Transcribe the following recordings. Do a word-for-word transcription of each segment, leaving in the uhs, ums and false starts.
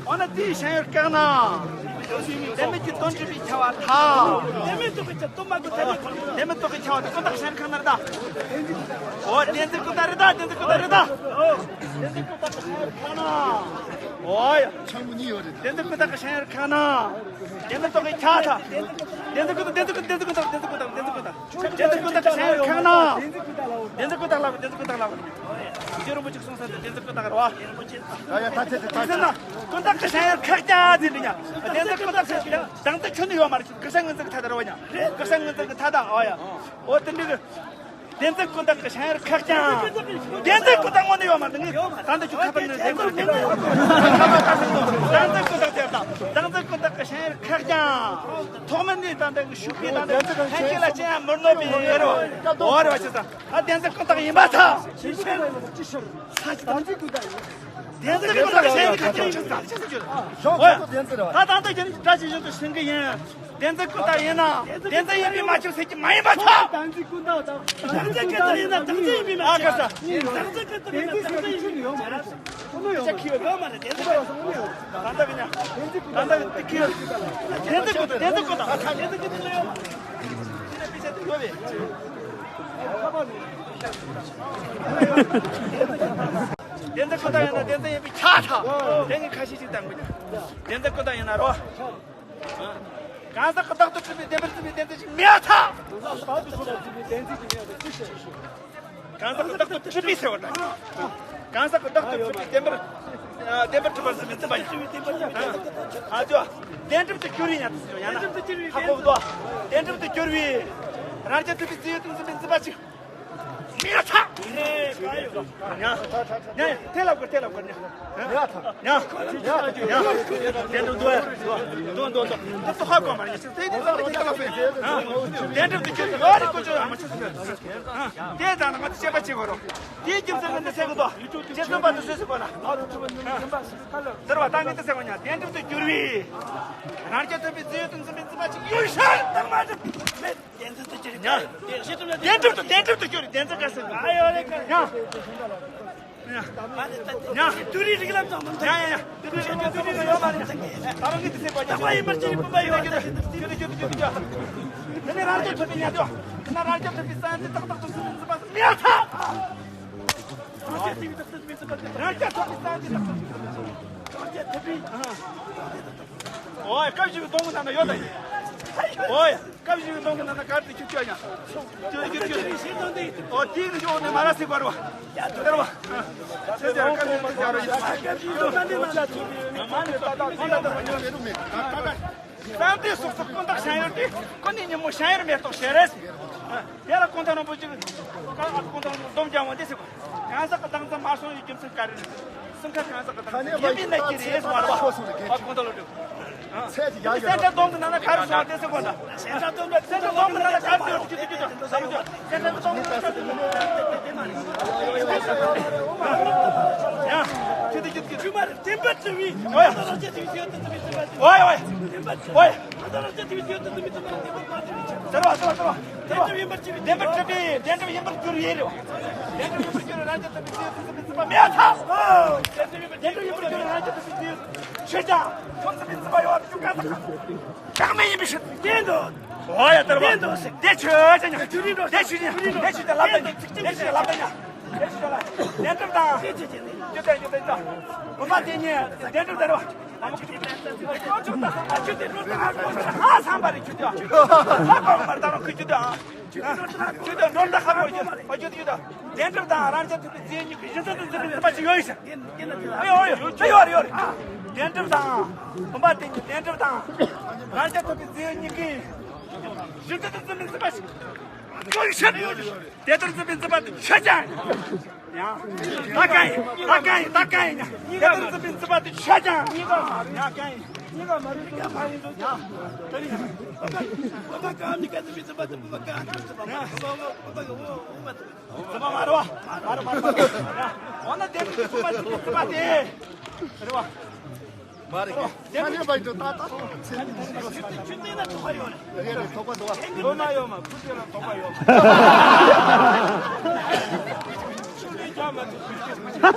འོ་ན་དེའི་ཤེས་ཡོན་བཀག་ན། དེ་མིན་གྱི་དོན་སྒྲུབ་པའི་ཁྱབ་པ་ཐལ། དེ་མིན་རྟོགས་པའི་ཁྱབ་དོན་མ་གོ་ཐལ། དེ་མིན་རྟོགས་པའི་ཁྱབ་པ་དེ་ཀུན་བརྟགས་ཤེས་ཡོན་བཀག་ན་རེད་ད། འོ་བདེན་འཛིན་ཀུན་བརྟགས་རེད་ད། བདེན་འཛིན་ཀུན་བརྟགས་རེད་ད། བདེན་འཛིན་ཀུན་བརྟགས་ཀྱི་ཤེས་ཡོན་བཀག་ན། འོ་ཡ། ཆང་མུ་གཉིས་ཡོད་རེད། བདེན་འཛིན་ཀུན་བརྟགས་ཀྱི་ཤེས་ཡོན་བཀག་ན། བདེན་འཛིན་རྟོགས་པའི་ཁྱབ་པ་ཐལ། བདེན་འཛིན་ཀུན་བརྟགས། བདེན་འཛིན་ཀུན་བདེན་འཛིན་ཀུན་བརྟགས། བདེན་འཛིན་ཀུན་བརྟགས། བདེན་འཛིན་ཀུན་བརྟགས། བདེན་འཛིན་ཀུན་བརྟགས་ཀྱི་ཤེས་ཡོན་བཀག་ན། བདེན་འཛིན་ཀུན་བརྟགས་ལབ། བདེན་འཛིན་ཀུན་བརྟགས་ལབ། རྗེ་རིན་པོ་ཆེ་གསུངས་ས་དེ་བདེན་འཛིན་ཀུན་བརྟགས་རེད་བ། ཡ་ཡ། ད་ཆེ་ཆེ། ད་ཆེ་ཆེ་ན་ཀུན་བརྟགས་ཀྱི་ཤེས་ཡོན་བཀག་ཀྱང་དེ་འདྲ་ཡ། བདེན་འཛིན་ཀུན་བརྟགས་ཀྱི་ཤེས་ཡོན་བདེན་འཛིན་ཁྱོན་ནས་ཡོད་མ་རེད། སྐུ་ཞབས་ངོས་འཛིན་གྱི་ཐད་དུ་རེད་བ་ཡ། སྐུ་ཞབས་ངོས་འཛིན་གྱི་ཐད་དུ། འོ་ཡ། འོ་དེ་འདྲ་གི། བདེན་འཛིན་ཀུན་བརྟགས་ཀྱི་ཤེས་ཡོན་བཀག་ཀྱང་། བདེན་འཛིན་ཀུན་བརྟགས་ངོས་ནས་ཡོད་མ་རེད། ངས་ད་ལྟ་ཁྱོད་ཁ་པར་ནས་བདེན་འཛིན་ཀུན་བརྟགས། བདེན་འཛིན་ཀུན་བརྟགས་དེ་དང་། བདེན་འཛིན་ཀུན་བརྟགས་ཀྱི་ཤེས་ཡོན་བཀག་ཀྱང་། ཐོག་མ་ནས་ད་ལྟ་གི་ཤུགས་ཀྱིས་ད་ལྟ་ལྷན་སྐྱེས་ལ་ཅི་ཡང་མི་གནོད་པའི་ཨེ་རོ། འོ་རེ་བ་ཅི་ཙང་། ད་བདེན་འཛིན་ཀུན་བརྟགས་ཡིན་པར་ཐལ། བདེན་འཛིན་ཀུན་བརྟགས་ཤེས་ཡོན་བཀག་ཀྱང་ཆགས་ཚར་ཆགས་ཚར་གྱུར། ཞོགས་ཁ་ཐོག་བདེན་འཛིན་རེད་བ། ད་ད་ལྟ་ཁྱེད་བཀྲ་ཤིས་གཞོན་དུ་ཤེས་ཀྱི་ཡིན། བདེན་འཛིན་ཀུན་བརྟགས་ཡིན་ན་བདེན་འཛིན་ཡིན་པས་མ་ཁྱབ་ཟེར་གྱི་མ་ཡིན་པར་ཐལ། བདེན་འཛིན་ཀུན་བརྟགས་དང་། བདེན་འཛིན་ཀུན་བརྟགས་ཡིན་ན་བདེན་འཛིན་ཡིན་པས་མ་ཁྱབ་ཟེར། བདེན་འཛིན་ཀུན་བརྟགས་ཡིན་ན་བདེན་འཛིན་ཡིན་པས་མ་ཁྱབ་ཟེར། ཁོ་ནོ་ཡོད་མ་རེད། བདེན་འཛིན་ཀུན་བརྟགས་ཡིན་ན། ད་ལྟ་གི་ཉ། ད་ལྟ་གི་ཏི་ཁི། བདེན་འཛིན་ཀུན་བརྟགས། བདེན་འཛིན་ཀུན་བརྟགས། བདེན་འཛིན་ཀུན་བརྟགས་ཡིན་ན་བདེན་འཛིན་ཡིན་པས་ཁྱབ་ཐལ། དེ་ངས་ཁ་ཤས་ཤིག་བཏང་དགོས་ཀྱང་། བདེན་འཛིན་ཀུན་བརྟགས་ཡིན་ན་རོ། གང་ཟག་གི་བདག་ཏུ་གྲུབ་པའི་བདེན་པར་གྲུབ་པའི་བདེན་འཛིན་ཞིག་མེད་ཐལ། གང་ཟག་གི་བདག་ཏུ་གྲུབ་པའི་བདེན་འཛིན་ཞིག་མེད་ཐལ། གང་ཟག་གི་བདག་ཏུ་གྲུབ་པའི་ཟེར་བ་དང་། གང་ཟག་གི་བདག་ཏུ་གྲུབ་པའི་བདེན་པར། བདེན་པར་གྲུབ་པར་གཟིགས་པའི་འཛིན་པ་ཡིན། ཨ་ཅོ། བདེན་གྲུབ་ཏུ་གྱུར་པའི་ཉ་དུ་ཟེར་ཡང་ན། ཧ་གོ་གི་འདུག་བདེན་གྲུབ་ཏུ་གྱུར་པའི། རང་རྐྱ་ཐུབ་པའི་རྩིས་ཡོད་དུ་འཛིན་པའི་འཛིན་པ་ཅིག་མེད་ཐལ། ཉ། ཉ། དེ་ལབ་དགོས། དེ་ལབ་དགོས། ཉ། ཉ། ཉ། དེ་འདུག་འདུག་འདུག་འདུག་འདུག་དེ་ཚོ་ཧ་གོ་མ་རེད། དེ་དེ་ལབ་དེ་ལབ་ཨ། དེ་ལྟར་ན་ང་ཚོ་དཔྱད་པ་བྱེད་དགོས་རོགས། དེའི་རྒྱུ་མཚན་ལ་འདི་ཟེར་གི་འདུག་རྗེ་བཙུན་པ་དེ་སུས་ཟེར་གོ་ན། ཟེར་བ་ད་ངས་འདི་ཟེར་གོ་ཉ། བདེན་གྲུབ་ཏུ་གྱུར་པའི། རང་རྐྱ་ཐུབ་པའི་རྩིས་ཡོད་དུ་འཛིན་པའི་འཛིན་པ་ཅིག་ཡོད་ཤར་དང་མ་གྲུབ་མེད། བདེན་འཛིན་དུ་གྱུར། ཉ། བདེན་གྲུབ་ཏུ། བདེན་གྲུབ་ཏུ་གྱུར། བདེན་འཛིན་བཀག་ཟེར། ཨ་ཡོད་རེད། ཉ། ཉ། ཉ། དུ་རིགས་ལམ་ཙམ་མི་འདུག་ཉ་ཉ་ཉ། དུ་རིགས་ལམ་ཙམ་མི་འདུག་ཡོད་མ་རེད། ད་རུང་གི་དུ་སེ་པ་ཉ། དག་པ་ཡིན་པར་གྱུར་པའི་བུམ་པ་ཡོད་ན་ཁྱོད་དུ་ཁྱོད་དུ་ཁྱོད་དུ་ཁྱོད་དུ་ཁྱོད་དུ། དེ་ནས་རང་རྐྱ་ཐུབ་པའི་ཉ་དུ། དེ་ན་རང་རྐྱ་ཐུབ་པའི་ས་ཡོན་ཏན་ཏག་ཏག་ཏུ་སུ་འཛིན་པ་མེད་ཐལ། རང་རྐྱ་ཐུབ་པའི་ས་ཡོན་ཏན་ཏག་ཏག་ཏུ། རང་རྐྱ་ཐུབ་པའི། ཨོ་ཡ། སྐབས་བཞི་པའི་སྡོམ་གྱི་ནང་ན་ཡོད་ད་ཡིན། ཨོ་ཡ། སྐབས་བཞི་པའི་སྡོམ་གྱི་ནང་ན་གར་དུ་ཁྱུ་ཁྱུ་ཡ། ཁྱུ་ཁྱུ་ཁྱུ། ཨོ་དེའི་ནི་ཞོག་ནས་མ་ར་སི་བར་བ། ཡར་བ། ཚེ་ཚེ་ར་སྐབས་བཞི་པའི་སྡོམ་གྱི་ནང་ན་གར་དུ་ཁྱུ་ཁྱུ་ཡ། བསམ་གཏན་སོགས་སུ་ཀུན་བརྟགས་བྱ་ཡུལ་ཏེ། ཀུན་ནས་ཉོན་མོངས་བྱ་ཡུལ་མེད་རྟོགས་བྱེད་རེད། དེ་ལ་ཀུན་བརྟགས་རིན་པོ་ཆེ་གིས་ཀུན་བརྟགས་སྡོམ་རྒྱག་འོང་དེ་ཟེར་གོ། གང་ཟག་གི་བདག་འཛིན་མ་སོང་བའི་རྒྱུ་མཚན་ག་རེ་རེད། སེམས་ཁ་གང་ཟག་གི་བདག་འཛིན་ཡིན་པའི་གནད་ཀྱིས་རེད་ཟེར་བ་རེད་བ། ཨ་ཀུན་བརྟགས་ལོ་དྲུག་ཚད་ཀྱི་ཡ་ཡོད་རེད། སེམས་ཁྲལ་སྡོམ་གྱི་ནང་ན་ག་རེ་སོང་བ་དེ་ཟེར་གོ་ད། སེམས་ཁྲལ་སྡོམ་གྱི་ནང་ན་ག་རེ་སོང་བ་དེ་ཟེར་གོ་ད། སེམས་ཁྲལ་སྡོམ་གྱི་ནང་ན་ག་རེ་སོང་བ་དེ་ཟེར་གོ་ད། ཡ། ཁྱོད་དེ་ཁྱོད་དེ་ཁྱོད་དེ། བདེན་པར་གྲུབ་པའི། ཨོ་ཡ། ཨོ་ཡ། ཨོ་ཡ། ཨོ་ཡ། ཟེར་བ་ཟེར་བ་ཟེར་བ་ཟེར་བ། བདེན་པར་གྲུབ་པའི། བདེན་པར་གྲུབ་པའི་བདེན་གྲུབ་ཡིན་པར་གྱུར་ཡོད་རེད་བ། བདེན་གྲུབ་ཡིན་པར་གྱུར་རང་རྐྱ་ཐུབ་པའི་རྩིས་ཡོད་དུ་འཛིན་པའི་འཛིན་པ་མེད་ཐལ། བདེན་གྲུབ་ཡིན་པར་གྱུར་རང་རྐྱ་ཐུབ་པའི་རྩིས་ཡོད་ཆོས་ཀྱང་ཁྱོད་འཛིན་པའི་འཛིན་པ་ཡོད་པར་གྱུར་གང་ཟག་གང་། བདག་མེད་ཡིན་པའི་ཕྱིར། བདེན་དུ། ཨོ་ཡ། ལྟར་བ། བདེན་དུ་ཟེར། དེ་ཆོས་ཅན་ཉ། དེ་ཆོས་ཉ། དེ་ཆོས་ཉ། དེ་ཆོས་ཀྱི་ལབ་ད་ཉ། དེ་ཆོས་ཀྱི་ལབ་ད་ཉ། དེ་ཆོས་ལ། བདེན་གྲུབ་དང་། བདེན་གྲུབ་དང་། བུམ་པ་དེ་གཉིས་བདེན་གྲུབ་ལྟར་བ། ཨ་མ་ཁུ་ཁུ་ཁུ། ཨ་ཁུ་དེ་འགྲོ་ད་ཧ་གོ་ཧ་སམ་པ་རེད་ཁུ་དེ། ཧ་གོ་མར་ད་རོ་ཁུ་ཁུ་དེ། ཨ་ཁུ་དེ་འགྲོ་ད་ཧ་གོ་རྒྱུ། ཨ་ཁུ་དེ་ཁུ་དེ། བདེན་གྲུབ་དང་རང་རྐྱ་ཐུབ་པའི་རྩིས་ཡོད་གཉིས་ཀྱི་གཞི་རྩ་དུ་འཛིན་པའི་འཛིན་པ་ཞིག་ཡོད་ཡིན་ཟེར། ཨ་ཡོད་ཡོད་ཡོད་ཡོད་ཡོད། བདེན་གྲུབ་དང་། བུམ་པ་དེ་གཉིས་བདེན་གྲུབ་དང་། རང་རྐྱ་ཐུབ་པའི་རྩིས་ཡོད་གཉིས་ཀྱི་གཞི་རྩ་དུ་འཛིན་པའི་འཛིན་པ་ཞིག་ཡོད་ཡིན་ཟེར། དེ་ལྟར་འཛིན་པའི་འཛིན་པ་དེ་ཆོས་ཅན། ཡང་། ད་གང་ཡིན། ད་གང་ཡིན། ད་གང་ཡིན། དེ་ལྟར་འཛིན་པའི་འཛིན་པ་དེ་ཆོས་ཅན། ཡང་གང་ཡིན། གཉིས་ཀ་མ་རེད། ཡང་། ད་རེད། བུམ་པ་གང་མི་ག་འཛིན་པའི་འཛིན་པ་དེ་བུམ་པ་གང་འཛིན་པ་མ་རེད། བུམ་པ་གི་འོ་འོ་མ་དེ། འཛིན་པ་མ་རེད་བ། མ་རེད་མ་རེད་མ་རེད། འོ་ན་དེ་འཛིན་པ་དེ་འཛིན་པ་དེ། རེད་བ། མ་རེད། ཁ་ཉན་པ་ཡིན་ད་ད་ཚེ་འདི་ཆུ་ཆུ་ནི་ན་ཐོག་ཡོད་རེད། རེད་རེད། ཐོག་པ་འདུག་བ། ལོ་ན་ཡོད་མ་ཁུ་ཚོ་ལ་ཐོག་པ་ཡོད་མ། ཆུ་ནི་ཇ་མ་ཐུག་ཆུ་ཆུ་ཆུ།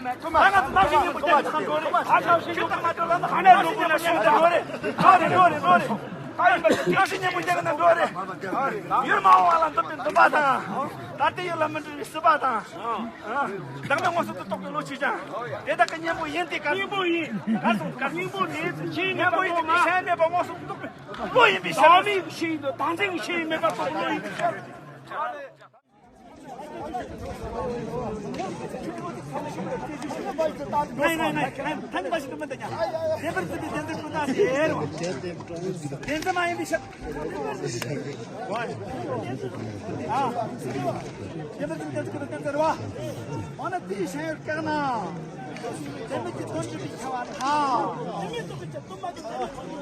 ང་ཚོ་ནང་བཞིན་ཉིན་པོ་བརྒྱ་ནས་འགྲོ་རེད། ཨ་ནང་བཞིན་ཉིན་པོ་བརྒྱ་ནས་འགྲོ་རེད། འགྲོ་རེད། འགྲོ་རེད། འགྲོ་རེད། ད་ཡིན་པ་ནང་བཞིན་ཉིན་པོ་བརྒྱ་ནས་འགྲོ་རེད། ཡུལ་མ་འོངས་པ་ལ་འདི་པའི་འདུན་པ་དང་། ཡུལ་མ་འོངས་པ་ལ་འདི་པའི་འདུན་པ་དང་། ད་ལྟའི་ཡུལ་ལ་མི་འགྲོ་བའི་སྲིད་པ་དང་། བདག་མེད་མངོན་སུམ་དུ་རྟོགས་པའི་བློ་ཆོས་ཀྱང་། དེ་དག་གི་གཉེན་པོ་ཡིན་ཏེ་གར། གཉེན་པོ་ཡིན། གར་སོང་གར། གཉེན་པོ་ཡིན་ཏེ་ཆོས་མེད་པ། གཉེན་པོ་ཡིན་ཏེ་གཞན་མེད་པ་མངོན་སུམ་དུ་རྟོགས་པའི་བློ་ཡིན་པའི་ཕྱིར། བདག་མེད་ཀྱི་ཆོས་ཡིན་ཏེ་བདག་འཛིན་གྱི་ཆོས་མེད་པར་རྟོགས་པའི་བློ་ཡིན་པའི་ཕྱིར། ནས་ནས་ནས་ཐང་པ་ཞིག་ཏུ་མི་འདུག་ཀྱང་། བདེན་པར་རྫུན་པའི་བདེན་འཛིན་ཀུན་བཏགས་ཟེར་བ། བདེན་འཛིན་མ་ཡིན་པའི་ཕྱིར། ཨ། བདེན་པར་རྫུན་པའི་བདེན་འཛིན་ཀུན་བཏགས་བདེན་འཛིན་རེད་བ། འོ་ན་དེའི་བྱ་བའི་སྐད་ན། བདེན་མེད་ཀྱི་དོན་སྒྲུབ་པའི་ཁྱབ་པ་དང་།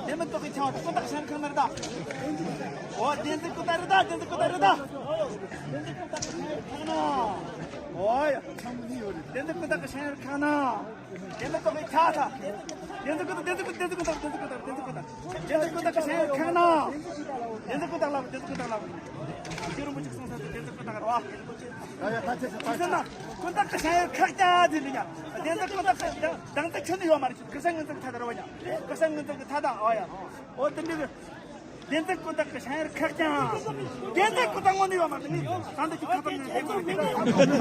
བདེན་མེད་རྟོགས་པའི་ཁྱབ་པ་ཀུན་བཏགས་བྱ་བའི་ཁྱབ་པ་རེད་ད། འོ་བདེན་འཛིན་ཀུན་བཏགས་རེད་ད། བདེན་འཛིན་ཀུན་བཏགས་རེད་ད། བདེན་འཛིན་ཀུན་བཏགས་ཀྱི་བྱ་བའི་ཁྱབ་ན། འོ་ཡ། བདེན་འཛིན་ཀུན་བཏགས་ཀྱི་བྱ་བའི་ཁྱབ་ན། བདེན་འཛིན་རྟོགས་པའི་ཁྱབ་པ། བདེན་འཛིན་ཀུན་བཏགས། བདེན་འཛིན་ཀུན། བདེན་འཛིན་ཀུན་བཏགས། བདེན་འཛིན་ཀུན་བཏགས། བདེན་འཛིན་ཀུན་བཏགས། བདེན་འཛིན་ཀུན་བཏགས་ཀྱི་བྱ་བའི་ཁྱབ་ན། བདེན་འཛིན་ཀུན་བཏགས་ལ། བདེན་འཛིན་ཀུན་བཏགས་ལ། ཁྱོད་རིན་པོ་ཆེ་གསུངས་ས་དེ་བདེན་འཛིན་ཀུན་བཏགས་རེད་བ། ཡ་ཡ་ད་ཆེ་ཆེ་ད་ཆེ། ཀུན་བཏགས་ཀྱི་བྱ་བའི་ཁྱབ་པ་དེ་ནི་ཡ། བདེན་འཛིན་ཀུན་བཏགས་ཀྱི་བདག་འཛིན་ཁྱོན་ནས་ཡོད་མ་རེད། ཀུན་བྱ་ངོས་འཛིན་གྱི་མཐའ་དེར་བ་ཡ། ཀུན་བྱ་ངོས་འཛིན་གྱི་མཐའ་དང་། ཨོ་ཡ། ཨོ་དེ་འདྲ་གི། བདེན་འཛིན་ཀུན་བཏགས་ཀྱི་བྱ་བའི་ཁྱབ་པ་ཀྱང་། བདེན་འཛིན་ཀུན་བཏགས་ངོས་ནས་ཡོད་མ་རེད། ད་འདི་ཀྱི་ཁ་ཐུག་ནས་བདེན་འཛིན་ཀུན་བཏགས་ཀྱི་བྱ་བའི་ཁྱབ་པ་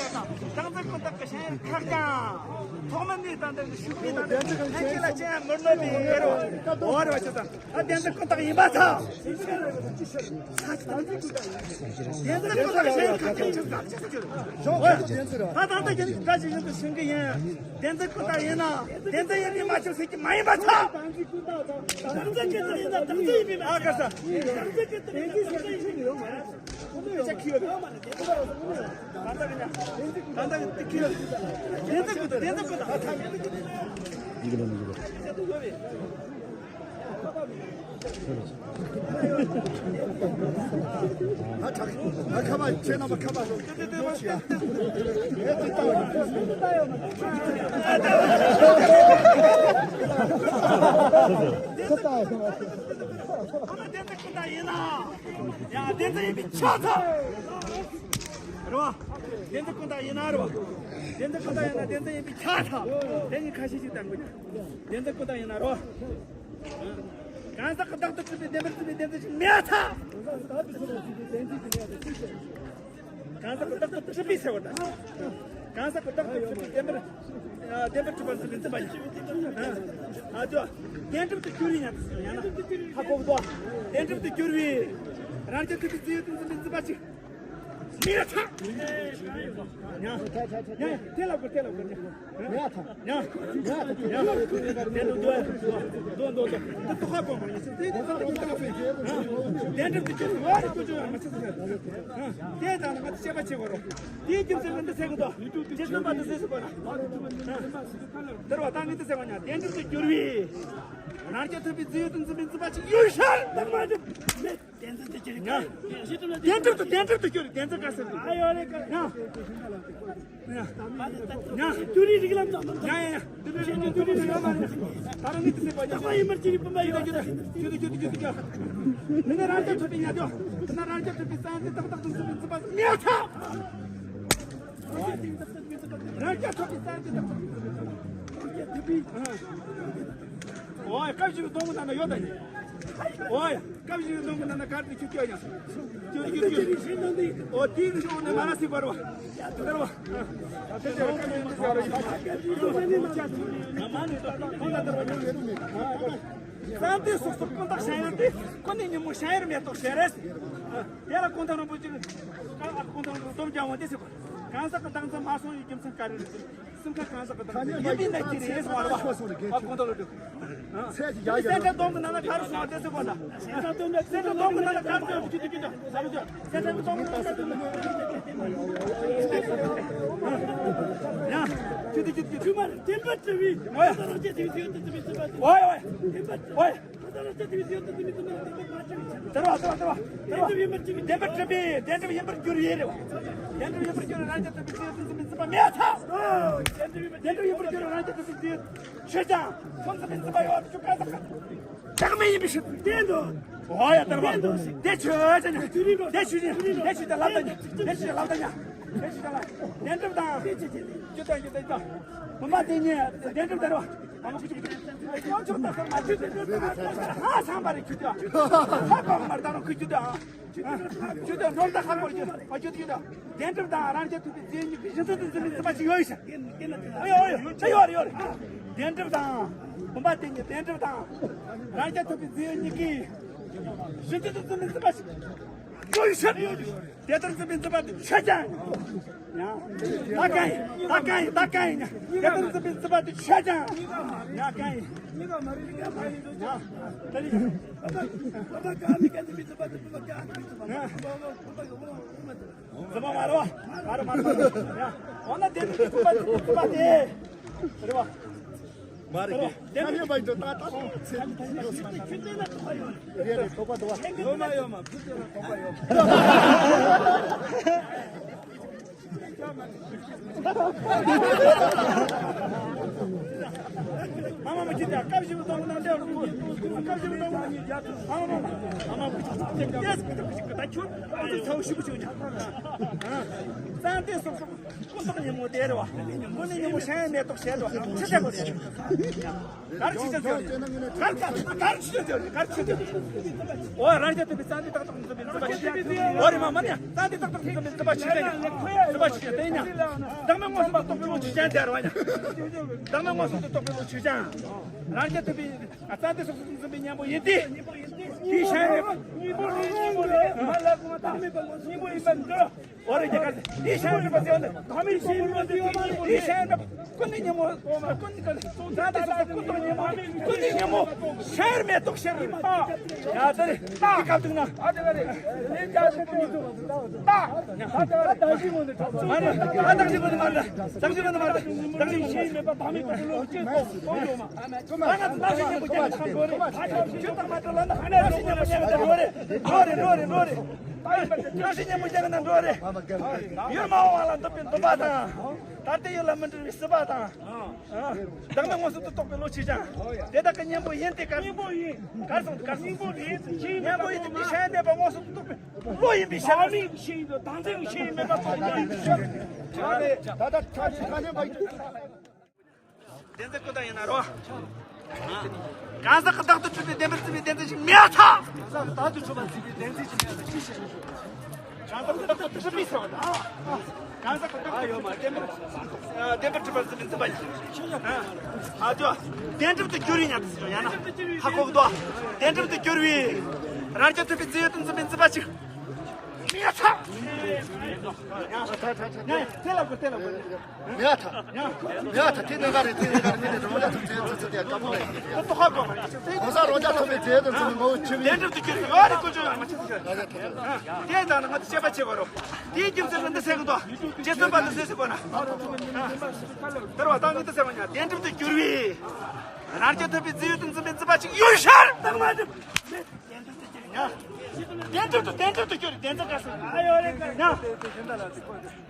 ཀྱང་། བདེན་འཛིན་ཀུན་བཏགས་ཀྱི་བྱ་བའི་ཁྱབ་པ་ཀྱང་། ཐོག་མ་ནས་ད་འདི་ཀྱི་ཤུགས་པའི་ད་འདི་ལྷན་སྐྱེས་ལ་ཅི་ཡང་མི་གནོད་པའི་རོ། འོ་རེད་བ་ཅི་ཙམ། ཨ་བདེན་འཛིན་ཀུན་བཏགས་ཡིན་པར་ཐལ། བདེན་འཛིན་ཀུན་བཏགས་ཡིན་པར་ཐལ། བདེན་འཛིན་ཀུན་བཏགས་ཡིན་པར་ཐལ། ད་ད་ལྟ་ཡིན་འདྲ་ཞིག་ཡིན་དུ་ཞུ་གི་ཡིན། བདེན་འཛིན་ཀུན་བཏགས་ཡིན་ན་བདེན་འཛིན་ཡིན་པས་མ་ཁྱབ་ཟེར་གྱི་མ་ཡིན་པར་ཐལ། བདེན་འཛིན་ཀུན་བཏགས་ཡིན་ན་བདེན་འཛིན་ཡིན་པས་མ་ཁྱབ་ཟེར། བདེན་འཛིན་ཀུན་བཏགས་ཡིན་ན་བདེན་འཛིན་ཡིན་པས་མ་ཁྱབ་ཟེར། ད་ལྟ་ཡིན་ན་ད་ལྟ་ཡིན་དུ་ཁྱབ། བདེན་འཛིན་ཀུན་བཏགས། བདེན་འཛིན་ཀུན་བཏགས། ཡིན་གྱི་ལ་མི་འགྱུར་བ། ཨ་ཁ་པ་ཁྱེད་རྣམ་པ་ཁ་པ་ལོ། ཡང་བདེན་འཛིན་ཡིན་པས་ཁྱབ་ཚར། རེད་བ། བདེན་འཛིན་ཀུན་བཏགས་ཡིན་ན་རེད་བ། བདེན་འཛིན་ཀུན་བཏགས་ཡིན་ན་བདེན་འཛིན་ཡིན་པས་ཁྱབ་ཚར། དེ་གཉིས་ཁ་ཤས་ཤིག་བསྟན་དགོས་ཀྱང་། བདེན་འཛིན་ཀུན་བཏགས་ཡིན་ན་རོ། གང་ཟག་གི་བདག་ཏུ་གྲུབ་པའི་བདེན་པར་རྫུན་པའི་བདེན་འཛིན་ཞིག་མེད་ཐལ། གང་ཟག་གི་བདག་ཏུ་གྲུབ་པའི་ཟེར་བ་དང་། གང་ཟག་གི་བདག་ཏུ་གྲུབ་པའི་བདེན་པར། ཨ་བདེན་པར་གྲུབ་པར་རྫུན་པའི་རྫུན་པ་ཡིན། ཨ་ཨ་ཅོ། བདེན་གྲུབ་ཏུ་གྱུར་པའི་ཉམས་སུ་ཡང་ན་ཧ་གོ་གོ། བདེན་གྲུབ་ཏུ་གྱུར་པའི། རང་རྐྱ་ཐུབ་པའི་རྫས་ཡོད་དུ་འཛིན་པའི་རྫུན་པ་གཅིག་མི་ཡ་ཚ། ཉ། ཉ། དེ་ལ་གོ་དེ་ལ་གོ་ཉ། ཉ་ཚ། ཉ། ཉ་ཚ། དེ་ལ་འདུག་འདུག་འདུག་འདུག་འདུག་དེ་ཏོག་ཁ་གོ་མ་ཉི་ཤུ་དེ་དེ་ཏོག་ཁ་གོ་ཉི་ཤུ། དེ་འདྲ་དེ་ཅི་ཟེར་བ་རེད་ཀུ་ཅོ་ཡང་མ་ཆེ་ཟེར། དེ་དང་ང་ཚོ་བཤད་པ་བྱེད་དགོས་རོགས། དེའི་རྒྱུ་མཚན་ང་འདི་ཟེར་གི་འདུག་དེ་རྣམ་པ་འདི་ཟེར་ཟེར་དགོས་ར། དེར་བ་ད་ངས་འདི་ཟེར་བ་ཉ། བདེན་གྲུབ་ཏུ་གྱུར་པའི། རང་རྐྱ་ཐུབ་པའི་རྫས་ཡོད་དུ་འཛིན་པའི་རྫུན་པ་གཅིག་ཡོད་ཤར་དང་མ་འགྲུབ་མེད། བདེན་འཛིན་དུ་གྱུར། ཡང་། བདེན་གྲུབ་ཏུ་བདེན་གྲུབ་ཏུ་གྱུར། བདེན་འཛིན་དཀའ་ཟེར། ཨ་ཡོད་རེད་ཀ། ཡང་། ཡང་། ཡང་། ཏུ་རིའི་རིགས་ལམ་དང་། ཡང་ཡང་ཡང་། ཏུ་རིའི་རིགས་ལམ་ཏུ་རིའི་རིགས་ལམ་མ་རེད། ད་རུང་ངས་དེ་ཟེར་བ་ཡིན། བདག་པ་ཡིན་པར་གྱུར་པའི་བུམ་པ་ཡོད་ཀྱང་། གྱུར་ཏེ་གྱུར་ཏེ་གྱུར་ཏེ་གྱུར་ཏེ་ཀྱང་། མི་ནི་རང་རྐྱ་ཐུབ་པའི་ཉམས་ཀྱང་། དེ་ན་རང་རྐྱ་ཐུབ་པའི་ས་ཡང་དེ་ཏག་ཏག་ཏུ་འཛིན་པའི་རྫུན་པ་མེད་ཐལ། རང་རྐྱ་ཐུབ་པའི་ས་ཡང་དེ་ཏག་ཏག་ཏུ་འཛིན་པའི་རྫུན་པ་མེད་ཐལ། ཨོ་ཡ། སྐབས་ཤིག་ཏུ་གཏོང་གི་ན་ན་ཡོད་ད་ནི། ཨོ་ཡ། སྐབས་ཤིག་ནང་གི་ནང་ན་གར་དུ་ཁྱོད་སྐྱོ་ཡང་། ཁྱོད་ཁྱོད་ཁྱོད། ཨོ་དེའི་ཤོག་ནས་མ་ན་སི་བར་བ། ཡ་དེ་བར་བ། ས་མཐོའི་སོག་སོག་ཀུན་བཏགས་ཤ་ཡང་དེ་ཀུན་ནས་ཉིན་མོ་ཤ་ཡར་མེ་ཏོག་བྱེད་རེད། དེ་ལ་ཀུན་བཏགས་རིན་པོ་ཆེ་ཀུན་བཏགས་སྡོམ་རྒྱག་འོང་དེ་ཟེར་བ། གང་ཟག་གི་བདག་འཛིན་མ་སོང་བའི་རྒྱུ་མཚན་ག་རེ་རེད། སེམས་ཁ་གང་ཟག་གི་བདག་འཛིན་ཡིན་པའི་ནད་ཀྱི་རེད་ཟེར་བ་རེད་བ། ཨ་ཁོང་ཚོ་ལ་འགྲོ། སེམས་ཁྲལ་སྡོམ་གྱི་ནང་ན་ག་རེ་སོང་བ་དེ་ཚོ་གོ་ན། སེམས་ཁྲལ་སྡོམ་གྱི་ནང་ན་ག་རེ་སོང་བ་ཁྱོད་ཀྱི་ཁྱོད་ཀྱི་ཟ་མི་ཚོ། སེམས་ཁྲལ་སྡོམ་གྱི་ནང་ན་ག་རེ་སོང་བ། ཡ། ཁྱོད་ཀྱི་ཁྱོད་ཀྱི་ཁྱོད་མ་རེད། བདེན་པ་བྲལ་བའི་ཨོ་ཡ། ཨོ་ཡ། ཨོ་ཡ། བདེན་པ་བྲལ་བའི། དེར་བ་དེར་བ་དེར་བ་དེར་བ། བདེན་པ་བྲལ་བའི་བདེན་པ་ཡིན་པར་འགྱུར་ཡས་རེད་བ། བདེན་པ་བྲལ་བའི་ཡིན་པར་འགྱུར་རང་རྒྱལ་དུ་བདེན་པ་ཡིན་པར་འགྱུར་རང་རྒྱལ་དུ་བདེན་པ་ཆོས་ཀྱང་ཁོང་ཚོ་བདེན་པ་ཡོད་ཆོས་ཀ་ཟག་བདག་མེད་ཡིན་པའི་ཕྱིར། བདེན་དུ། ཨོ་ཡ་དེར་བ། དེ་ཆོས་ཅན། དེ་ཆོས་ཅན། དེ་ཆོས་ཅན་ལབ་ད་ཉ། དེ་ཆོས་ཅན་ལབ་ད་ཉ། དེ་ཆོས་ཅན་ལ། བདེན་གྲུབ་དང་། ཅི་དང་ཅི་དང་ཅི་དང་། བུམ་པ་དེ་ཉིད་བདེན་གྲུབ་དེར་བ། ཁོང་ཆུ་ཏག་ཏག་མ་ཆུ་ཏག་ཏག་ཧ་སང་པ་རེད་ཁྱོད་ཀྱང་། ཧ་གོ་མར་ད་རུང་ཁུ་ཁྱོད་ཀྱང་། ཁྱོད་ཀྱང་འགྲོ་ད་ཧ་གོ་རྒྱུ་ཨ་ཁྱོད་ཀྱང་། བདེན་གྲུབ་དང་རང་རྒྱལ་ཐུབ་པའི་རྫས་གཉིས་ཀྱི་གཞི་འཛིན་དུ་འཛིན་པའི་འཛིན་པ་ཞིག་ཡོད་ཤག་ཨེ་ཡོད་ཡོད་ཡོད་ཡོད་རེད་ཡོད་རེད། བདེན་གྲུབ་དང་། བུམ་པ་དེ་ཉིད་བདེན་གྲུབ་དང་། རང་རྒྱལ་ཐུབ་པའི་རྫས་གཉིས་ཀྱི་གཞི་འཛིན་དུ་འཛིན་པའི་འཛིན་པ་ཞིག་ཡོད་ཤག་ཡོད་ཤག་དེ་ལྟར་འཛིན་པའི་འཛིན་པ་དེ་ཆོས་ཅན། ཡང་། ད་གང་ཡིན། ད་གང་ཡིན། ད་གང་ཡིན། དེ་ལྟར་འཛིན་པའི་འཛིན་པ་དེ་ཆོས་ཅན། ཡང་། གང་ཡིན། ཡང་། ད་ནི། འཛིན་པ་མ་རེད་བ། མ་རེད་མ་རེད། ཡང་། འོ་ན་དེ་ནི་འཛིན་པ་དེ་འཛིན་པ་དེ་རེད་བ། མ་རེད། དེ་ནི་མ་ཡིན་ད་ད་ད་ཚེ་ཡོད་སྲིད་ན་ཁྱོད་ཚོས་ན་ཐོག་པ་ཡོད་རེད། རེད་རེད། ཐོག་པ་འདུག་བ། ཡོད་མ་ཡོད་མ་ཕུ་ཚོས་ན་ཐོག་པ་ཡོད། མ་མ་མ་ཁྱེད་ཀྱང་སྐབས་ཤིག་གཏོང་གནང་འདྲ། སྐབས་ཤིག་གཏོང་གནང་ཉིད་རྒྱ། མ་མ་མ་མ་མ་ཁྱེད་ཀྱང་ད་ཁྱོད་ཚ་བོ་ཞིག་བྱུང་ཉག་ཙང་དེ་སོགས་སོགས་ཀུན་ཏོག་ཉིན་མོ་དེ་རེད་བ། ཀུན་ནི་ཉིན་མོ་ཤ་ཡང་མེ་ཏོག་བྱས་འདུག་ཅི་བྱེད་དགོས་རེད། གར་ཆི་ཆ་ཟེར་རེད། གར་གར་གར་ཆི་ཆ་ཟེར་རེད། གར་ཆི་ཆ་ཟེར་རེད། འོ་རང་རྒྱལ་ཐུབ་པའི་རྩ་འདི་ཏག་ཏག་འཛིན་པའི་འཛིན་པ་ཞིག་འོ་རེད་མ་མ་ནི་རྩ་འདི་ཏག་ཏག་འཛིན་པའི་འཛིན་པ་ཞིག་ཡིན། འཛིན་པ་ཞིག་ཡིན་ཡང་། བདག་མེད་མངོན་སུམ་དུ་རྟོགས་པའི་བློ་ཅི་ཅན་དེ་རེད་བ་ཡིན། བདག་མེད་མངོན་སུམ་དུ་རྟོགས་པའི་བློ་ཆོས་ཅན། རང་རྒྱལ་ཐུབ་པའི་རྩ་འདི་སོགས་སུ་འཛིན་པའི་གཉེན་པོ་ཡིན་ཏེ། དེའི་ཤན་རེད། གཉེན་པོ་རེད། གཉེན་པོ་རེད། མ་ལ་གོང་བདག་མེད་པ་མངོན་སུམ་གཉེན་པོ་ཡིན་པར་འདོད། འོ་རེད་རྒྱ་གར་དེ་ཤར་རིག་པ་ཟེར་བ་ནི་ད་མི་ཤེས་རོ་དེ་དེ་ཤར་ན་ཀུན་ནས་ཉིན་མོ་ཀུན་ནས་ཀུན་ནས་ཀུན་ནས་ཉིན་མོ་ཤར་མེ་ཏོག་ཤར་རིག་པ་ཡ་ད་རེད། ད་ག་དུང་ན་ཨ་ད་རེད། ལས་རྒྱ་ཞིག་ཏུ་ཡིན་འདུག་ད་ད་ད་ད་ཞིག་ངོ་ནས་ད་མ་རེད། ད་ད་ཞིག་ངོ་ནས་མ་རེད། ད་ཞིག་ངོ་ནས་མ་རེད། ད་ཞིག་ཤེས་མེད་པ་ད་མི་ཀུན་ལོག་ཅེས་ཀོ་ཀོ་ཡོད་མ། ད་ང་ཚོ་ད་ཞིག་ཉིན་མོ་རྒྱ་ནས་འགྲོ་རེད། ད་ཞིག་ཉིན་མོ་རྒྱ་ནས་འགྲོ་རེད། འགྲོ་རེད། འགྲོ་རེད། འགྲོ་རེད། ད་ཡིན་པ་དེ་ཅི་ཞིག་ཉིན་མོ་རྒྱ་ནང་འགྲོ་རེ། ཡུལ་མ་འོངས་པ་ལ་འདོད་པའི་འདུན་པ་དང་། ད་ལྟའི་ཡུལ་ལ་མི་འབྲལ་བའི་སྲིད་པ་དང་། བདག་མེད་མངོན་སུམ་དུ་རྟོགས་པའི་བློ་ཆོས་ཅན། དེ་དག་གི་གཉེན་པོ་ཡིན་ཏེ། གར་གཉེན་པོ་ཡིན། གར་སོང་གར་སོང་། གཉེན་པོ་ཡིན་ཏེ་མི་ཤེས་མེད་པ་མངོན་སུམ་དུ་རྟོགས་པའི་བློ་ཡིན་པའི་ཕྱིར། བདག་མེད་ཤེས་ཡིན་པ་བདག་འཛིན་ཤེས་ཡིན་མེད་པ་བློ་ཡིན་པའི་ཕྱིར། ད་ལྟ་ཐ་ཆུ་ཐ་ནས་པ་ཡིན། བདེན་འཛིན་ཀུན་བཏགས་ཡིན་ན་རོ། གང་ཟག་གི་བདག་ཏུ་གྲུབ་པའི་བདེན་པར་བརྩི་བའི་བདེན་འཛིན་ཞིག་མེད་ཐལ། གང་ཟག་གི་བདག་ཏུ་གྲུབ་པར་བརྩི་བའི་བདེན་འཛིན་ཞིག་མེད་ཐལ། ཅི་ཞིག་གང་ཟག་གི་བདག་ཏུ་གྲུབ་པའི་ཟེར་བ་དང་། གང་ཟག་གི་བདག་ཏུ་གྲུབ་པའི་བདེན་པར་བདེན་པར་གྲུབ་པར་བརྩི་བའི་འཛིན་པ་ཡིན། ཨ་ཅོ། བདེན་གྲུབ་ཏུ་གྱུར་པའི་ཉམས་སུ་ཡང་ན། ཧ་གོ་གི་འདུག་བདེན་གྲུབ་ཏུ་གྱུར་པའི། རང་རྐྱ་ཐུབ་པའི་རྫས་ཡོད་དུ་འཛིན་པའི་འཛིན་པ་ཅིག་མེད་ཐལ། ཡ་ཐ། ཡ་ཐ། དེ་ནས་ག་རེད། དེ་ནས་ག་རེད། དེ་ནས་རང་རྒྱ་ཐུབ་ཚེ་ཚེ་ཚེ་དེ་དགའ་པོ་རེད། གོང་ས་རང་རྒྱ་ཐུབ་པའི་རྫས་དང་འཛིན་པའི་ངོ་བོ་ཆེ་བའི། དེ་འདྲ་དུ་གྱུར་ཡོད་རེད། ཀུན་སྤྱོད་ཡང་མ་ཆེ་ཚེ། དེ་ལྟ་ན་ང་ཚོ་དཔྱད་པ་བྱེད་དགོས་རོགས། དེའི་རྒྱུ་མཚན་ལ་འདི་ཟེར་གི་འདུག་རྗེ་བཙུན་པ་འདི་ཟེར་ཟེར་དགོས་ན། དེར་བ་ཏང་གི་འདི་ཟེར་བ་ཉག་དེ་འདྲ་དུ་གྱུར་པའི། རང་རྐྱ་ཐུབ་པའི་རྫས་ཡོད་དུ་འཛིན་པའི་འཛིན་པ་ཅིག་ཡོད་ཤར། བདེན་གྲུབ་ཏུ་བདེན་གྲུབ་ཏུ་གྱུར་བདེན་ཚིག་ག་སོང་། ཨ་ཡོ་རེད་ཀ་ཡ། ཡ་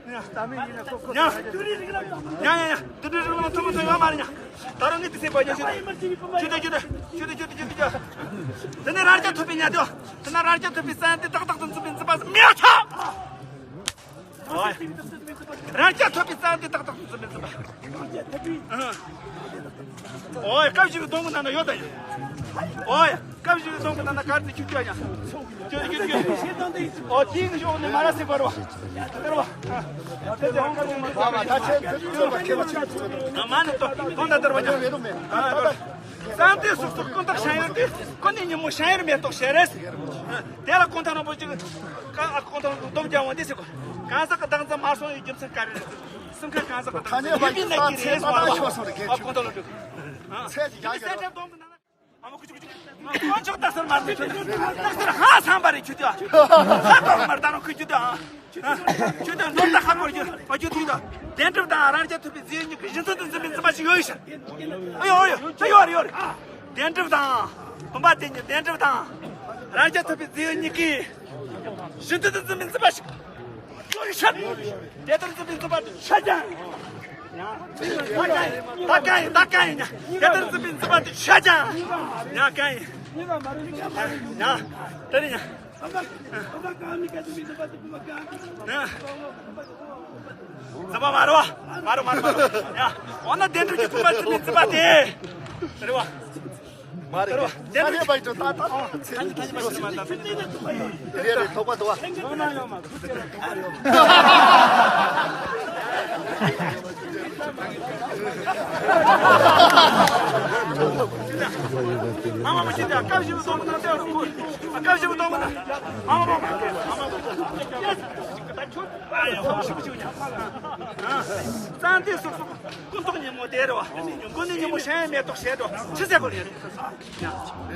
ཡ་ཡ། དེ་འདྲའི་རིགས་ལ་ཐུབ་མ་ཐུབ་ཡོད་མ་རེད་ཉག་ད་རུང་ངས་དེ་སེམས་པ་ཉག་ཞུ་དེ་ཞུ་དེ་ཞུ་དེ་ཞུ་དེ་ཞུ་དེ་ཞུ་དེ་ཞུ། དེ་ནས་རང་རྐྱ་ཐུབ་པའི་ཉག་དེ་དེ་ན་རང་རྐྱ་ཐུབ་པའི་སེམས་དེ་ཏག་ཏག་ཏུ་འཛིན་པའི་འཛིན་པ་མེད་ཐལ། ཨོ་ཡ། རང་རྐྱ་ཐོབ་པའི་རྩ་འདི་ཏག་ཏག་ཏུ་འཛིན་མི་འཛིན་པ། ཨོ་ཡ། སྐབས་བཞི་པའི་སྡོང་པོ་ནང་ན་ཡོད་ད་ཡ། ཨོ་ཡ། སྐབས་བཞི་པའི་སྡོང་པོ་ནང་ན་གར་དེ་ཁྱུ་ཁྱུ་ཡ། ཁྱུ་ཁྱུ་ཁྱུ། ཨོ་དེའི་གཞོགས་ནས་མ་ར་སི་བར་བ། བར་བ། ཨ་མ་ནི་ཏོ་ཏོ་ན་དར་བ་ཡ། རྩ་འདི་སོགས་སུ་ཀུན་བཏགས་ཤན་ཡོད་དེ། ཀུན་ནས་ཉིན་མོ་ཤན་ཡོད་མེ་ཏོག་ཞལ་རས། དེ་ལ་ཀུན་བཏགས་རིན་པོ་ཆེ། ཀ་ཨ་ཀུན་བཏགས་སྡོམ་རྒྱག་འོང་དེ་ཟེར་གོ། གང་ཟག་གི་བདག་འཛིན་མ་སོང་བའི་རྒྱུ་མཚན་ག་རེ་རེད། སེམས་ཁ་གང་ཟག་གི་བདག་འཛིན་ཡིན་པའི་ནད་ཀྱི་རེད་ཟེར་བ། ཨ་ཀུན་བཏགས་ལ་འགྲོ། ཨ་མ་ཀུ་ཅི་ཀུ་ཅི། ཨ་མ་ཀུ་ཅི་ཀུ་ཅི། ཨ་མ་ཀུ་ཅི་ཀུ་ཅི། ཨ་མ་ཀུ་ཅི་ཀུ་ཅི། ཧ་སམ་པ་རེད་ཁྱོད་དེ། ཧ་གོ་མར་ད་རུང་ཁུ་ཁྱོད་དེ། ཨ། ཁྱོད་དེ་ནོར་ད་ཧ་གོ་རྒྱུ་ཨ་ཁྱོད་དེ། དོན་གྲུབ་དང་རང་རྐྱ་ཐོབ་པའི་རྫས་གཉིས་ཀྱི་གཞི་མཚོན་དུ་འཛིན་པའི་འཛིན་པ་ཞིག་ཡོད་ཤག་ཨ་ཡོད་ཡོད་ཡོད་ཡོད་རེད། དོན་གྲུབ་དང་། བུམ་པ་དེ་གཉིས་དོན་གྲུབ་དང་། རང་རྐྱ་ཐོབ་པའི་རྫས་གཉིས་ཀྱི་གཞི་མཚོན་དུ་འཛིན་པའི་འཛིན་པ་ཞིག་ཡོད་ཤག་དེ་ལྟར་འཛིན་པའི་འཛིན་པ་དེ་ཤ་ཀྱང་། ད་གང་ཡིན། ད་གང་ཡིན། ད་གང་ཡིན། དེ་ལྟར་འཛིན་པའི་འཛིན་པ་དེ་ཤ་ཀྱང་། ཡང་གང་ཡིན། ཡང་དེ་རིང་ཡང་། འཛིན་པ་མ་རེད་བ། མ་རེད་མ་རེད་མ་རེད། ཡ། འོ་ན་དོན་གྲུབ་ཀྱི་བུམ་པ་འཛིན་པའི་འཛིན་པ་དེ། རེད་བ། མ་རེད། རེད་བ། དོན་གྲུབ་ཀྱི་རེད་རེད། ཐོག་པ་དོ་བ། ཨ་མ་མ་ཤི་ད་སྐབས་བཞི་པའི་སྡོང་པོ་ནང་བསྡད་རོགས། སྐབས་བཞི་པའི་སྡོང་པོ་ནང་། ཨ་མ་མ་མ་མ་མ། རྩ་འདི་སོགས་སོགས་ཀུན་རྟོག་ཉིན་མོ་དེ་རེད་བ། ཀུན་ནས་ཉིན་མོ་ཤན་ཡོད་མེ་ཏོག་ཞལ་འགྲོ་ཕྱི་ཟེར་གོ་རེད།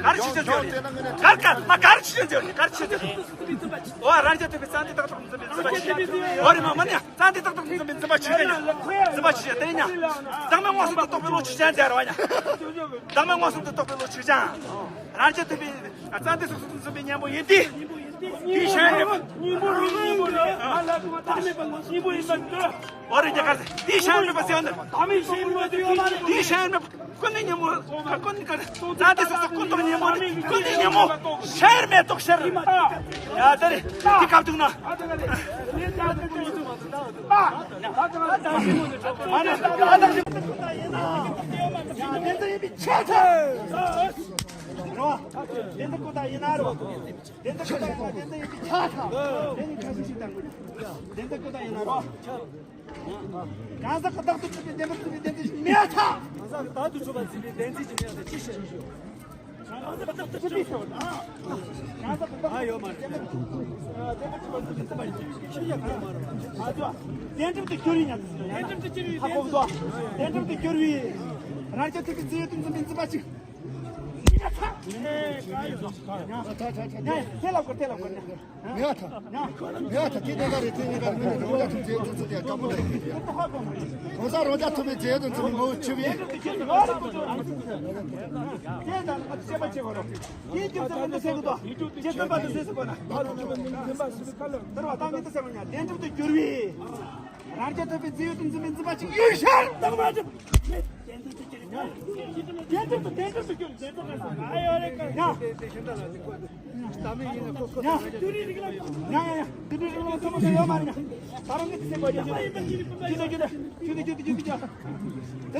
གར་ཕྱི་ཟེར་ཟེར་རེད། གར་གར་མ་གར་ཕྱི་ཟེར་ཟེར་རེད། གར་ཕྱི་ཟེར། འོ་རང་རྐྱ་ཐོབ་པའི་རྩ་འདི་ཏག་ཏག་འཛིན་པའི་འཛིན་པ་ཞིག་འོ་རེད་མ་མ་ནི། རྩ་འདི་ཏག་ཏག་འཛིན་པའི་འཛིན་པ་ཆོས་ཅན། འཛིན་པ་ཆོས་ཅན་དེ་ནི་ཉ། བདག་མེད་མངོན་སུམ་དུ་རྟོགས་པའི་བློ་ཆོས་ཅན་དེ་རེད་བ་ཉ། བདག་མེད་མངོན་སུམ་དུ་རྟོགས་པའི་བློ་ཆོས་ཅན། རང་རྐྱ་ཐོབ་པའི་རྩ་འདི་སོགས་སུ་འཛིན་པའི་གཉེན་པོ་ཡིན་ཏེ། དེའི་ཤན་ཡོད་མེད་པ། གཉེན་པོ་རེད། གཉེན་པོ་རེད། ང་ལ་དུ་མ་བདག་མེད་པ་ལ་གཉེན་པོ་ཡིན་པ་འདི། འོ་རེད་རྒྱ་གར་ཟེར། དེའི་ཤན་ཡོད་མེད་པ་ཟེར་བ་འདི། བདག་མེད་ཤན་ཡོད་མེད་པ་ཟེར་བ་ལ། དེའི་ཤན་ཡོད་མེད་པ། ཀུན་ནས་ཉིན་མོ། ཀུན་ནས་ཀུན། རྩ་འདི་སོགས་སུ་ཀུན་རྟོག་ཉིན་མོ་རེད། ཀུན་ནས་ཉིན་མོ་ཤན་ཡོད་མེ་ཏོག་ཞལ། ཡ་དེ་རེད། དེ་སྐབས་དུས་ན། གང་ཟག་གི་བདག་ཏུ་གྲུབ་པའི་བདེན་པར་གྲུབ་པའི་བདེན་པ་ཞིག་མེད་ཐལ། གང་ཟག་གི་བདག་ཏུ་གྲུབ་པའི་བདེན་པར་གྲུབ་པའི་བདེན་པ་ཞིག་མེད་ཐལ། ཅི་ཞིག་གང་ཟག་གི་བདག་ཏུ་གྲུབ་པའི་བདེན་པར་གྲུབ་པའི་བདེན་པ་ཞིག་མེད་ཐལ། གང་ཟག་གི་བདག་ཏུ་གྲུབ་པའི་བདེན་པར་གྲུབ་པའི་བདེན་པ་ཞིག་མེད་ཐལ། བདེན་གྲུབ་ཏུ་གྱུར་པའི་ཉམས་སུ་བདེན་གྲུབ་ཏུ་གྱུར་པའི་བདེན་གྲུབ་ཏུ་གྱུར་པའི་རང་རྐྱ་ཐོབ་པའི་རྫས་ཡོད་དུ་འཛིན་པའི་འཛིན་པ་ཅིག་ཡ་ཐ་ཐ་ཐ་ཐ། ཐེ་ལ་གོ་ཐེ་ལ་གོ་ནི། ཡ་ཐ། ཡ་ཐ། དེ་ནས་ག་རེ་དེ་ནས་ག་རེ་ངོས་ནས་རང་རྐྱ་ཐོབ་རྫས་ཡོད་དུ་འཛིན་ཡ་དགའ་པོ་འདྲ་ཡོད་ཡ། གང་ཟག་རང་རྐྱ་ཐོབ་པའི་རྫས་ཡོད་དུ་འཛིན་པའི་ངོ་བོ་ཆུ་བའི། དེ་ལྟར་ང་ཚོ་བཤད་པ་བྱེད་དགོས་རོགས། དེའི་རྒྱུ་མཚན་མི་འདུག་ཟེར་གི་འདུག་ཇི་ལྟར་བ་དུ་ཟེར་ཟེར་དགོས་ན། དར་བ་དང་མི་འདུག་ཟེར་བ་ཉ། བདེན་གྲུབ་ཏུ་གྱུར་པའི། རང་རྐྱ་ཐོབ་པའི་རྫས་ཡོད་དུ་འཛིན་པའི་འཛིན་པ་ཅིག་ཡོད་ཤར་དང་མ་གྲུབ། བདེན་གྲུབ་ཏུ་བདེན་གྲུབ་ཏུ་གྱུར་བདེན་གྲུབ་ཏུ་གྱུར། ཡ་ཡ་ཡ་ཡ། དེ་ནས་རང་རྐྱ་ཐོབ་པའི་ཡོད་མ་རེད། ཅི་ལ་ཅི་ལ་ཅི་ལ་ཅི་ལ། དེ་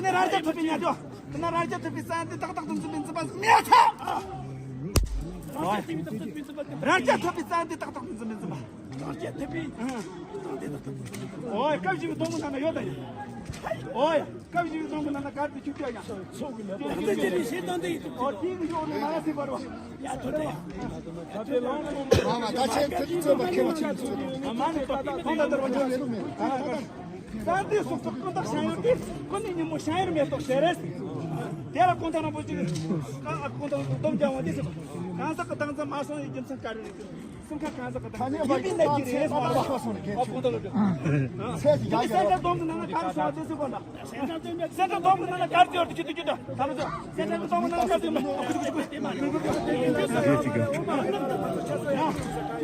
ནས་རང་རྐྱ་ཐོབ་པའི་རྩ་འདི་ཏག་ཏག་ཏུ་འཛིན་པའི་འཛིན་པ་མེད་ཐལ། རང་རྐྱ་ཐོབ་པའི་རྩ་འདི་ཏག་ཏག་ཏུ་འཛིན་པའི་འཛིན་པ། རང་རྐྱ་ཐོབ་པའི། ཨོ་ཡ། སྐབས་བཞི་པའི་སྡོང་པོ་ནང་ན་ཡོད་ད་ཡ། ཨོ་ཡ། སྐབས་བཞི་པའི་སྡོང་པོ་ནང་ན་གར་དེ་ཆུ་སྐྱོ་ཡ། ཚོགས་ཀྱི་ལས་དང་དེ་ཞེས་དང་དེ་ཡིན། ཨོ་དེའི་གཞོགས་ནས་མ་ར་སི་བར་བ། ཡ་ཐོ་དེ་ཡ། ད་དེ་ལོང་ཚོ་མ་མ་ད་ཆེན་ཚེ་བཙོན་པ་ཁེ་མ་ཆེན་ཚོ། མ་མ་ནི་ད་ད་ད་ད་ད་ད། ད་འདི་སོགས་སུ་ཀུན་བཏགས་ཤན་ཡོད་དེ། ཀུན་ནས་ཉིན་མོ་ཤན་ཡོད་མེ་ཏོག་ཞལ་རས། དེ་ལ་ཀུན་བཏགས་རིན་པོ་ཆེ། ཀ་ཀུན་བཏགས་སྡོམ་རྒྱག་འོང་དེ་ཟེར། གང་ཟག་གི་བདག་འཛིན་མ་སོང་བའི་རྒྱུ་མཚན་ག་རེ་རེད། སེམས་ཁ་གང་ཟག་གི་བདག་འཛིན་ཡིན་པའི་ནད་ཀྱི་རེད་ཟེར་བ། ཨོ་ཀུན་བཏགས་ལོ། ཚེ་གི་ཡ་གི་སེམས་ཁ་སྡོམ་གི་ནང་ན་ག་རེ་སོང་བ་དེ་ཟེར་གོ་ན། སེམས་ཁྲལ་སྡོམ་གི་ནང་ན་གར་ཅོར་དུ་ཅི་དུ་ཅི་དུ་ད་རུ་ཅོ། སེམས་ཁྲལ་སྡོམ་གི་ནང་ན་གར་ཅོར་དུ་ཅི་དུ་ཅི་དུ།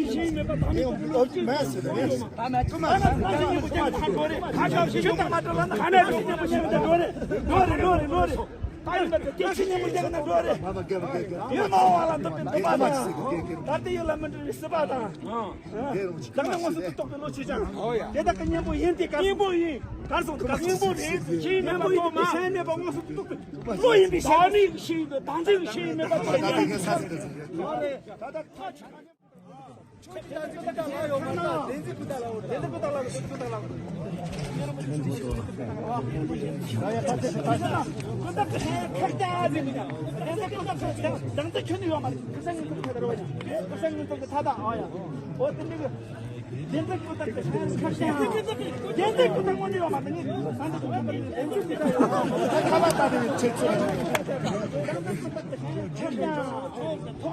ཡིན་ཤེས་ཡིན་མེད་པ་དང་མི་དང་མི་ལོག་ཅིག་མེད་ཟེར་ནས། ད་མེད་ཀྱི་མ་རེད། ད་ནི་ཉིན་མོ་ཅན་ཁ་འགྲོ་རེད། ཁ་ཁ་ཞིག་ཁྱོད་དང་མ་འགྲོ་ལ་ན་ཧ་ནས་རེད། ཉིན་མོ་ཅན་ད་འགྲོ་རེད། འགྲོ་རེད། འགྲོ་རེད། འགྲོ་རེད། ད་ཡིན་པ་དེ་སྐད་ཆ་ཉིན་མོ་ཅན་ན་འགྲོ་རེད། ཡིན་མ་འོང་བ་ལ་འདུག་པའི་འདུག་པ་དང་། ད་ལྟ་ཡིན་ལ་མི་འགྲོ་རེད་སྲིད་པ་དང་། ད་ནི་དངོས་སུ་ཏུ་རྟོགས་པའི་བློ་ཆེ་ཅང་། དེ་དག་གི་གཉེན་པོ་ཡིན་ཏེ་ག་གཉེན་པོ་ཡིན། གར་སོང་དུ་གར་སོང་། གཉེན་པོ་རེད། ཤེས་ཡིན་མེད་པ་གཉེན་པོ་ཡིན་པའི་ཤེས་ཡིན་མེད་པ་དངོས་སུ་ཏུ་རྟོགས་པའི་བློ་ཡིན་པའི་ཤེས་ཡིན། ཤེས་ཡིན་པའི་དང་ཚིག་ཤེས་ཡིན་མེད་པ་ཚོ་ཡིན། ད་ལྟ་ཐག་ཆོད། ཁ་པར་བཏང་ནས་ཁྱེད་ཚོ། ཁྱེད་ཚོ་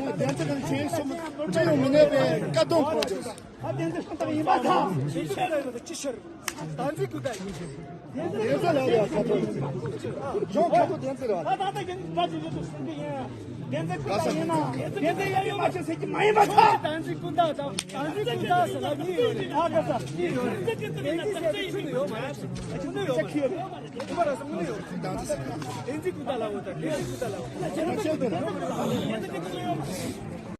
བདེན་ཚིག་གི་ཆོས་གསུམ་ཅི་ཡང་མི་གནས་པའི་བཀའ་གདམས་པོ་ཆེ། ད་བདེན་ཚིག་གསུམ་དག་ཡིན་པ་དང་། ཅི་ཕྱིར། ད་འཛིན་ཀུན་ད་ཡིན། བདེན་ཚིག་ལ་ཡ་ཁ་ཐོག་ཡིན། གཞུང་ཁ་ཐོག་བདེན་ཚིག་རེད་བ། ད་ད་ད་ཡིན་ད་ཅི་ཡོད་དུ་སེམས་ཀྱི་ཡིན། བདེན་ཚིག་ཀུན་ད་ཡིན་ན་བདེན་ཚིག་ཡ་ཡོད་མ་ཆེ་ཟེར་གྱི་མ་ཡིན་པ་ད། ད་འཛིན་ཀུན་ད་དང་ད་འཛིན་ཀུན་ད་ཟེར་ལ་གཉིས་ཡོད་རེད། ཨ་ག་ས་གཉིས་ཡོད་རེད། བདེན་ཚིག་ཟེར་ཁྱོན་ནས་ཡོད་མ་རེད། ཁྱོན་ནས་ཡོད་མ་རེད། ཁྱོན་ནས་ཡོད་མ་རེད། བདེན་ཚིག་ཀུན་ད་ལ་འོ་ད་བདེན་ཚིག་ཀུན་ད་ལ་འོ་ད་བདེན་ཚིག་ཀུན་ད་ལ་འོ་ད།